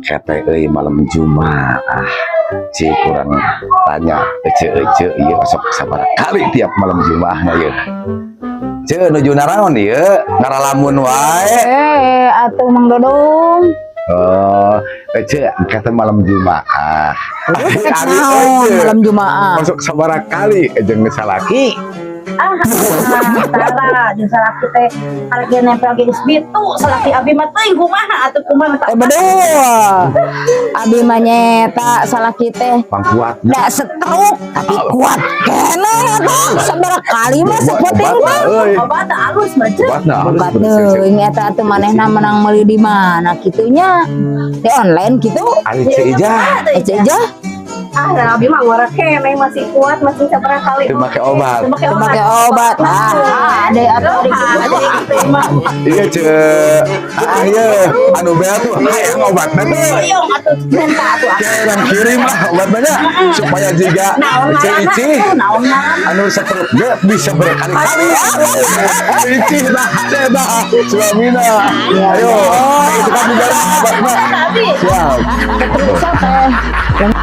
Kete euy malam Jumat. Cik kurang tanya ece ece ieu sok sabaraha kali tiap malam Jumat na ieu. Ceu, nuju naraon ieu? Ngaralamun wae. Eh, atuh Mang Dodong. Oh, ece kata malam Jumat. Rek naon malam Jumaah? Masuk sabaraha kali jeung salaki? Ah, tara jeung salaki teh arek ge nempel ge geus bitu salaki abi mah, teuing kumaha atuh, kumaha Eh, betul. Abi mah nyeta salaki teh Pangkuat. Da stroke tapi kuat keneh atuh. Sabaraha kali mah sapoting mah. Euy. Obat alus mah, Ceu. Obatna alus. Obat teuing eta atuh manehna menang meuli di mana kitunya? Di online gitu. Ari Ceu Ijah. Eh, Ceu Ijah. Ah, nah, abi mah ngora keneh, masih kuat, masih sabaraha kali. Teu make obat. Teu make Teu make obat. Ah, ada atuh di Ada gitu mah. Iya, Ce. Ah, iya, anu bea tuh hayang obatna tuh. Hoyong atuh, minta atuh. Orang kirim lah obatnya supaya jika Naon Ceu ngaranna Ici atuh, naon ngaranna? Anu stroke ge bisa berkali-kali. Ici nah ada nah suamina. Ayo, itu kan juga obatna. Abi. Siap. Terus teh.